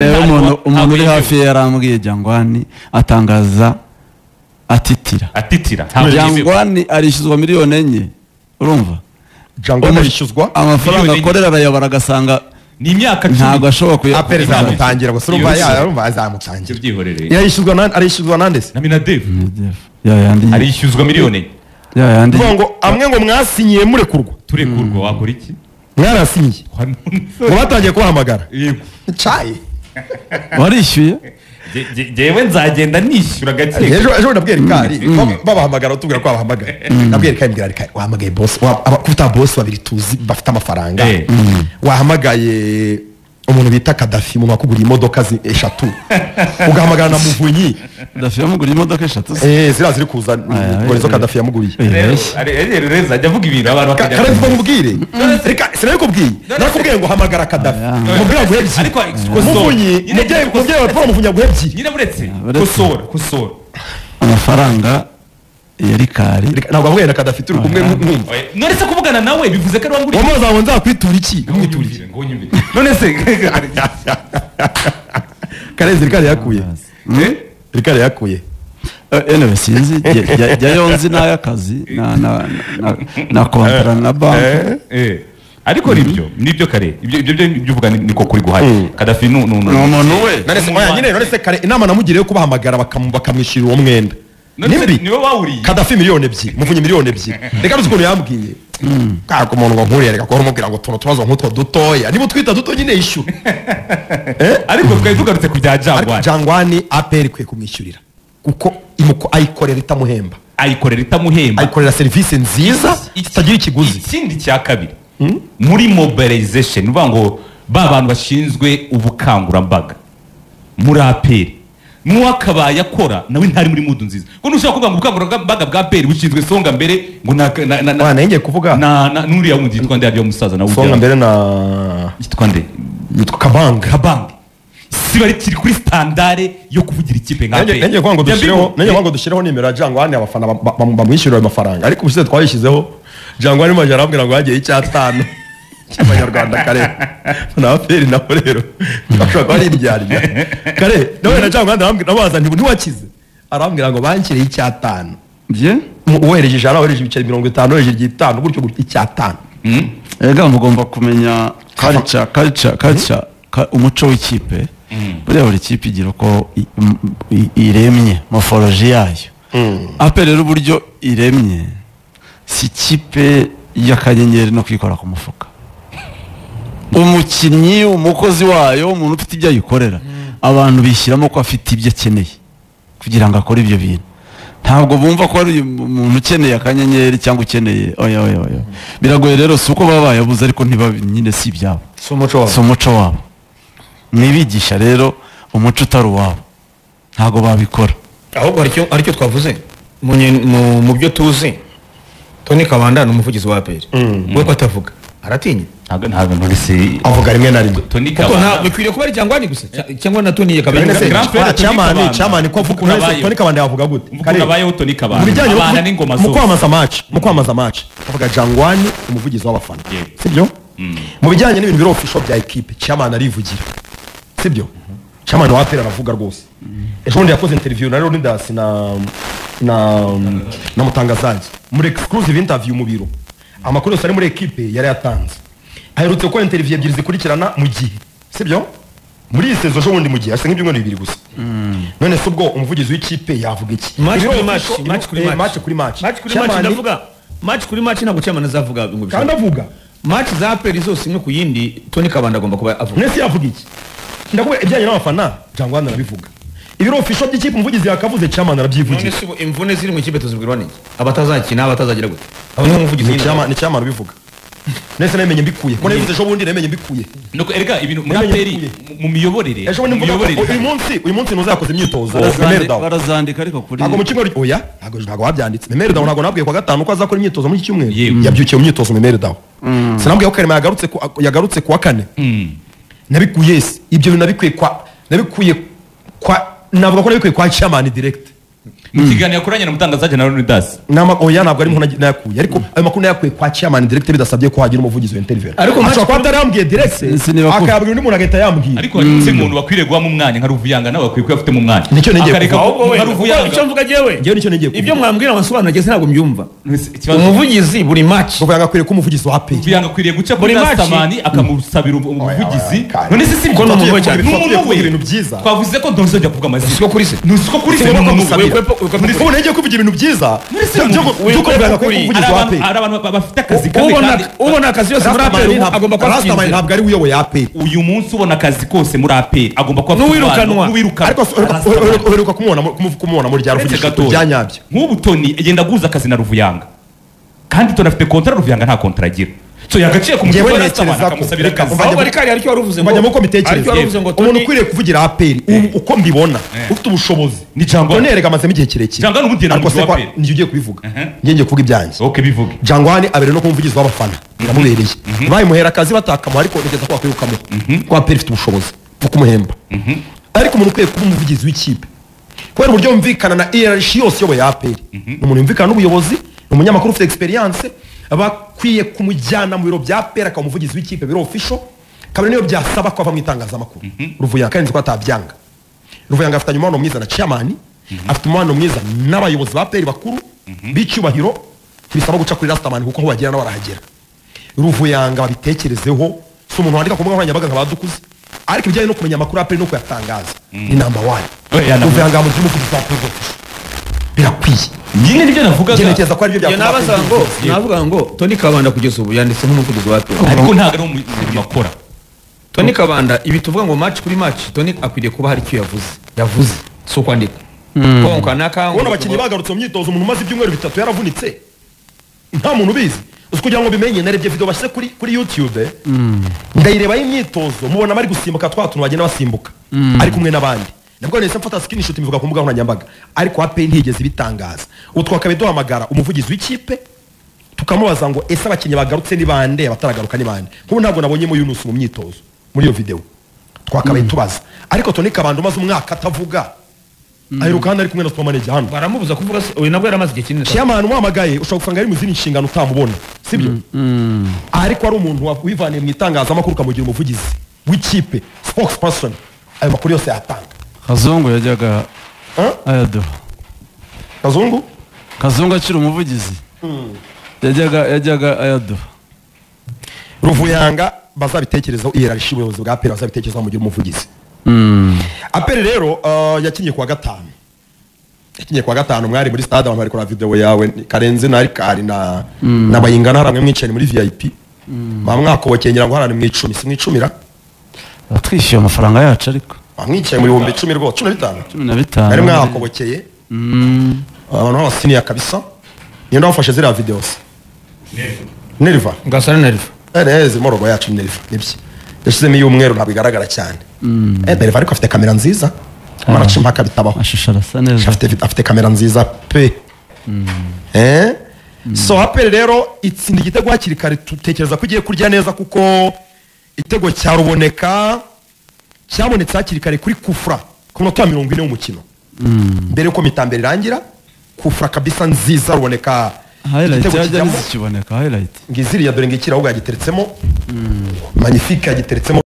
Umuntu uri hafi ye yarambwiye Jangwani atangaza atitira. Atitira. Jangwani arishyuzwa 4 miliyoni, urumva? Jangwani arishyuzwa amafaranga 4 miliyoni. Akorera arayabara agasanga ni imyaka 10. Ntabwo ashobora kuya APR izamutangira gusa, urumva? Iyo urumva azamutangira. Byihorere. Yarishyuzwa na arishyuzwa nande se? Na Minadef. Ya yandi. Arishyuzwa 4 miliyoni. Ya yandi. Kuvuga ngo amwe ngo mwasinyiye murekurwa. Turekurwa wakora iki? Mwarasinyiye ngo batangiye kubahamagara. Yego. Cayi. Warishyuye. Jyewe nzagenda nishyura gake. Ejo nabwiye Rikari babahamagara, utubwira ko babahamagaye. Nabwiye Rikari, mbwira Rikari: "Wahamagaye boss kuko boss babiri tuzi bafite amafaranga, wahamagaye umuntu bita Kadafi, umuntu wakuguriye imodoka eshatu, ugahamagara na Muvunyi." Dafi yamuguriye imodoka eshatu se? Eh, ziriya ziri kuza ngo nizo Kadafi yamuguriye. Rero rero ajya avuga ibintu abantu bakajya Karenzi, mubwire reka, sinabikubwiye, nakubwiye ngo hamagara Kadafi, mubwire aguhe ebyiri. Ariko kosora. Muvunyi, Nyine mubyeyi wa Paul Muvunyi aguhe ebyiri. Nyine buretse. Buretse. Kosora, kosora. Amafaranga ya Rikari. Ntabwo avuye na Kadafi turi kumwe nkumva. Oya, none se kuvugana nawe bivuze ko ari wanguriye? Wamubaza ngo nzakwitura iki, nkwitura iki? Ngo nyumvire, none se Karenzi, Rikari yakuye, Rikari yakuye. Anyway, sinzi, jyayo nzi n'ay'akazi na kontara na banki. Ariko nibyo kare, ibyo uvuga niko kuri guhari. Kadafi nu nu Ni umuntu we. None se oya nyine, none se kare inama namugiriye yo kubahamagara bakamwishyurira uwo mwenda None se nimbi? Niwe wawuriye. Kadafi 2 miliyoni, Muvunyi 2 miliyoni. Reka uzi ukuntu yambwiye kaka umuntu ngo nkuriye, reka kuba umubwira ngo utuntu tubazo nk'utwo dutoya, niba utwita duto nyine yishyura. Ariko twari tugarutse ku bya Ariko Jangwani. Jangwani APR ikwiye kumwishyurira kuko ayikorera itamuhemba. Ayikorera itamuhemba. Ayikorera serivisi nziza zitagira ikiguzi. Ikindi cya kabiri, muri mobilization, ni ukuvuga ngo ba bantu bashinzwe ubukangurambaga muri APR, n'uwakabaye akora nawe ntari muri mood nziza, ko ntushobora kuvuga ngo ubukangurambaga bwa APR bushinzwe Songa Mbere ngo na Wana ngiye kuvuga na n'uriya wundi yitwa nde, ariyo musaza nawe Songa ujya Mbere na yitwa nde? Yitwa Kabanga. Kabange si bari kiri kuri standard yo kuvugira ikipe nka APR. Nanjye kuvuga ngo dushyireho, nanjye kuvuga ngo dushyireho nimero ya Jangwani, abafana bamwishyurira ayo mafaranga. Ariko ubushize twayishyizeho, Jangwani maje arambwira ngo hagiye icyatanu cy'abanyarwanda. Kare na APR nabo rero bashobora kuba ari indyarya. Kare nawe na Jangwani arambwira, nabaza nti: "Ntiwakize?" Arambwira ngo banshyiriye icyatanu. Bye. Uwohereje 100, wohereje ibiceri 50, wohereje igitanu, gutyo gutyo, icyatanu. Ega mugomba kumenya culture, umuco w'ikipe. Buriya buri kipe igira uko iremye, morphology yayo. APR rero uburyo iremye si ikipe y'akanyenyeri no kwikora ku mufuka. Umukinnyi, umukozi wayo, umuntu ufite ibyo ayikorera, abantu bishyiramo ko afite ibyo akeneye kugira ngo akore ibyo bintu. Ntabwo bumva ko ari umuntu ukeneye akanyenyeri cyangwa ukeneye, oya, oya, oya, biragoye rero. Si uko baba bayabuze, ariko ntibabi nyine, si ibyabo. Si umuco wabo. Si umuco wabo. Mwibigisha rero umuco utari uwabo, ntabwo babikora. Ahubwo hari icyo twavuze mu byo tuzi. Tony Kabanda ni umuvugizi wa APR, we ko atavuga, aratinya? Ntabwo ntubise. Avuga rimwe na rimwe. Tony Kuko nta Kabanda bikwiriye kuba ari Jangwani gusa cyangwa na Tony None se, Kabanda. Grand Frère ah, Tony Chairman, Kabanda. Chairman ko avuga Mvuga none se abayeho. Tony Kabanda yavuga gute? Mvuga Kare, abayeho Tony Kabanda. Mu bijyanye no Abana n'ingoma mu zose. kwamamaza match, avuga Jangwani umuvugizi w'abafana. Yego. Sibyo? Mu bijyanye n'ibintu biri official bya equipe, Chairman arivugira. Sibyo? Chairman wa APR aravuga rwose. Ejo bundi yakoze interview na Leonidas na Mutangazaji muri exclusive interview mu biro. Amakuru yose ari muri equipe yari yatanze. Aherutse gukora interview ebyiri zikurikirana mu gihe. Sibyo? Muri iyi saison, ejo bundi mu gihe asa nk'ibyumweru 2 gusa. None se ubwo umuvugizi w'ikipe yavuga iki? Match Ibiro kuri match, official- match kuri match. Match kuri match. Match kuri match, ndavuga match kuri match, ntabwo chairman azavuga ngo Kandi bishoboke. avuga. Match za APR zose imwe ku yindi, Tony Kabanda agomba kuba avuga. Mwese yavuga iki? Ndakubwira ibijyanye n'abafana, Jangwani arabivuga. Ibiro official by'ikipe umuvugizi yakavuze, chairman None arabyivugira. se ubu imvune ziri mu ikipe tuzibwirwa n'iki? Abatazakina, abatazagira gute, abo niwe muvugizi Ni nyine. chairman, ni chairman ubivuga. Nese namenye mbikuye ko nabivuze ejo bundi, namenye mbikuye. Nuko erega ibintu muri Namenye APR mbikuye. mu miyoborere, Ejo bundi mu mvuga ko miyoborere uyu munsi ntuzakoze imyitozo Memel Dao. Barazandika ariko kuri Ntabwo mu cyumweru, oya, ntabwo wabyanditse. Memel Dao ntabwo nabwiye kwa gatanu ko azakora imyitozo muri iki cyumweru? Yego. Yabyukiye mu myitozo Memel Dao. Sinabwiye ko Karema yagarutse kuwa kane? Nabikuye se ibyo bintu? Nabikuye kwa, navuga ko nabikuye kwa chairman direct. Mu kiganiro yakoranye na Mutangazaje na Leonidas. Oya, ntabwo ari umuntu nayakuye, ariko ayo makuru nayakuye kwa chairman direct, bidasabye ko hagira umuvugizi wa interview. Ariko ashobora kuba atarambwiye direct, akayabwira undi muntu agahita yambwira. Ariko hari umuntu bakwiriye guhamo umwanya nka Ruvuyanga, nawe bakwiye kuba afite mu mwanya. Nicyo ngiye Akareka kuvuga. Ahubwo nka wenda Ruvuyanga. icyo mvuga jewe, Njyewe nicyo ngiye kuvuga. ibyo mwambwira amasobanuro ageze ntabwo mbyumva. Ikibazo- Umuvugizi buri match, Ruvuyanga akwiriye kuba umuvugizi wa APR. Ruvuyanga akwiriye guca kuri Buri match- Rastaman akamusabira ubuvugizi. Oya, None se si Ko ni umuntu we cyane. Ni Tugiye umuntu kuvuga we. ibintu byiza. Twavuze ko ntuzongera kuvuga amazina. Siko kuri se. Ntusiko kuri se, Siko ni umuntu we. kumusabira. Wekwe- Ubu ngiye kuvuga ibintu byiza Muri se by'uko Ruvuyanga akwiye kuba umuvugizi Hari wa abantu- APR. hari abantu bafite akazi kamwe Ubona kandi ubona akazi yose muri Rastaman APR ntabwo- agomba kuba afite Rastaman inzira. ntabwo ari we uyoboye APR. Uyu munsi ubona akazi kose muri APR agomba kuba afite N'uwirukanwa. umubano, n'uwirukanwa. Ariko Rastaman. uheruka kumubona muri rya Uretse ruvugisha gatoya. bya nyabyo. Nk'ubu Tony agenda aguza akazi na Ruvuyanga, kandi Tony afite kontara, Ruvuyanga nta kontara agira, so yagaciye ku Njyewe mutima wa Rastaman ntekereza ko- akamusabira reka akazi. umva- Ahubwo ariko hari icyo wari uvuze ngo Mbajya muko hari icyo mbitekereza. wari uvuze ngo Umuntu Tony ukwiriye kuvugira APR ubu uko mbibona, ufite ubushobozi, Ni Jangwani. Tony erega amazemo igihe kirekire. Jangwani ubundi ni Ariko se umuvugizi wa kwa APR. njye ugiye kubivuga, njye ngiye kuvuga ibyanjye. Ok, bivuge. Jangwani abereye no kuba umuvugizi w'abafana, biramubereye. Bayimuhera akazi batakamuha, ariko ntekereza ko bakwiye kukamuha kuko APR ifite ubushobozi bwo kumuhemba. Ariko umuntu ukwiye kuba umuvugizi w'ikipe, kubera uburyo yumvikana na ERG yose iyoboye APR, ni umuntu yumvikana n'ubuyobozi, ni umunyamakuru ufite experience, bakwiye kumujyana mu biro bya APR akaba umuvugizi w'ikipe biro official, kabone niyo byasaba ko ava mu itangazamakuru. Ruvuyanga kandi nzi ko atabyanga. Ruvuyanga afitanye umubano mwiza na chairman, afite umubano mwiza n'abayobozi ba APR bakuru b'icyubahiro, ntibisaba guca kuri Rastaman kuko aho bagera nabo barahagera. Ruvuyanga babitekerezeho, si umuntu wandika ku mbuga nkoranyambaga nka badukuze, ariko ibijyanye no kumenya amakuru ya APR no kuyatangaza ni number one. Oya, number Ruvuyanga yamugira umuvugizi wa APR official, birakwiye. Nyine nibyo navugaga. Njye ntekereza ko aribyo Njye byatuma nabaza APR ngo umuvugizi. navuga ngo Tony Kabanda kugeza ubu yanditse nk'umuvugizi wa APR. Ariko ntabwo ari umurimo akora. Tony Kabanda ibi tuvuga ngo match kuri match, Tony akwiriye kuba hari icyo yavuze, si ukwandika. Konka naka Kubona abakinnyi bagarutse mu myitozo, umuntu umaze ibyumweru 3 yaravunitse nta muntu ubizi, uzi kugira ngo bimenye, narebye video bashyize kuri YouTube, ndayirebaho imyitozo, mubona bari gusimbuka twa tuntu bagenda basimbuka ari kumwe n'abandi, nabwo nahise mfata screenshot mbivuga ku mbuga nkoranyambaga, ariko APR ntiyigeze ibitangaza. Ubu twakabaye duhamagara umuvugizi w'ikipe tukamubaza ngo ese abakinnyi bagarutse ni bande, abataragaruka ni bande? Nk'ubu ntabwo nabonyemo Yunus mu myitozo muri iyo video, twakabaye tubaza. Ariko Tony Kabanda umaze umwaka atavuga, aheruka hano ari kumwe na super manager hano. Baramubuza kuvuga se? Uyu nabwo yaramaze igihe kinini. Chairman umuhamagaye ushobora gusanga ari mu zindi nshingano utamubona, sibyo? Ariko ari umuntu wivaniye mu itangazamakuru ukamugira umuvugizi w'ikipe, spokesperson, ayo makuru yose yatanga. Kazungu yajyaga Huh? ayaduha. Kazungu. Kazungu akiri umuvugizi yajyaga ayaduha. Ruvuyanga bazabitekerezaho, iyerarishya ubuyobozi bwa APR bazabitekerezaho mugira umuvugizi. APR rero yakinnye kuwa gatanu, yakinnye kuwa gatanu, mwari muri stade, abantu bari kureba video yawe Karenzi na Rikari na Bayingana, haramwe mwicaye muri VIP, mwakobokeye ngira ngo harane mu 10, si mu 10 Twishyuye amafaranga yacu ariko. Mwicaye mu 10,000 rwose, 15. 15. Nari mwakobokeye abantu b'abasiniya kabisa. Niyo ndabafashe ziriya video se Nerva. Ngasana na Riva. Zirimo rogo yacu Nerva, nibyo yashyizemo iy'umweru, ntabwo igaragara cyane. Nerva ariko afite kamera nziza, amaraca impaka bitabaho. Amashusho arasa neza. Afite kamera nziza pe. So APR rero itsinda igitego hakiri kare, tutekereza ko igiye kurya neza kuko igitego cya Ruboneka cyabonetse hakiri kare kuri kufra ku munota wa 40 w'umukino, mbere yuko mitambere irangira, kufra kabisa nziza Ruboneka, Highlight igitego yajya kijyamo. ntizikiboneka highlight. Ngiziriya dore ngikira ahubwo yagiteretsemo, magnifique yagiteretsemo.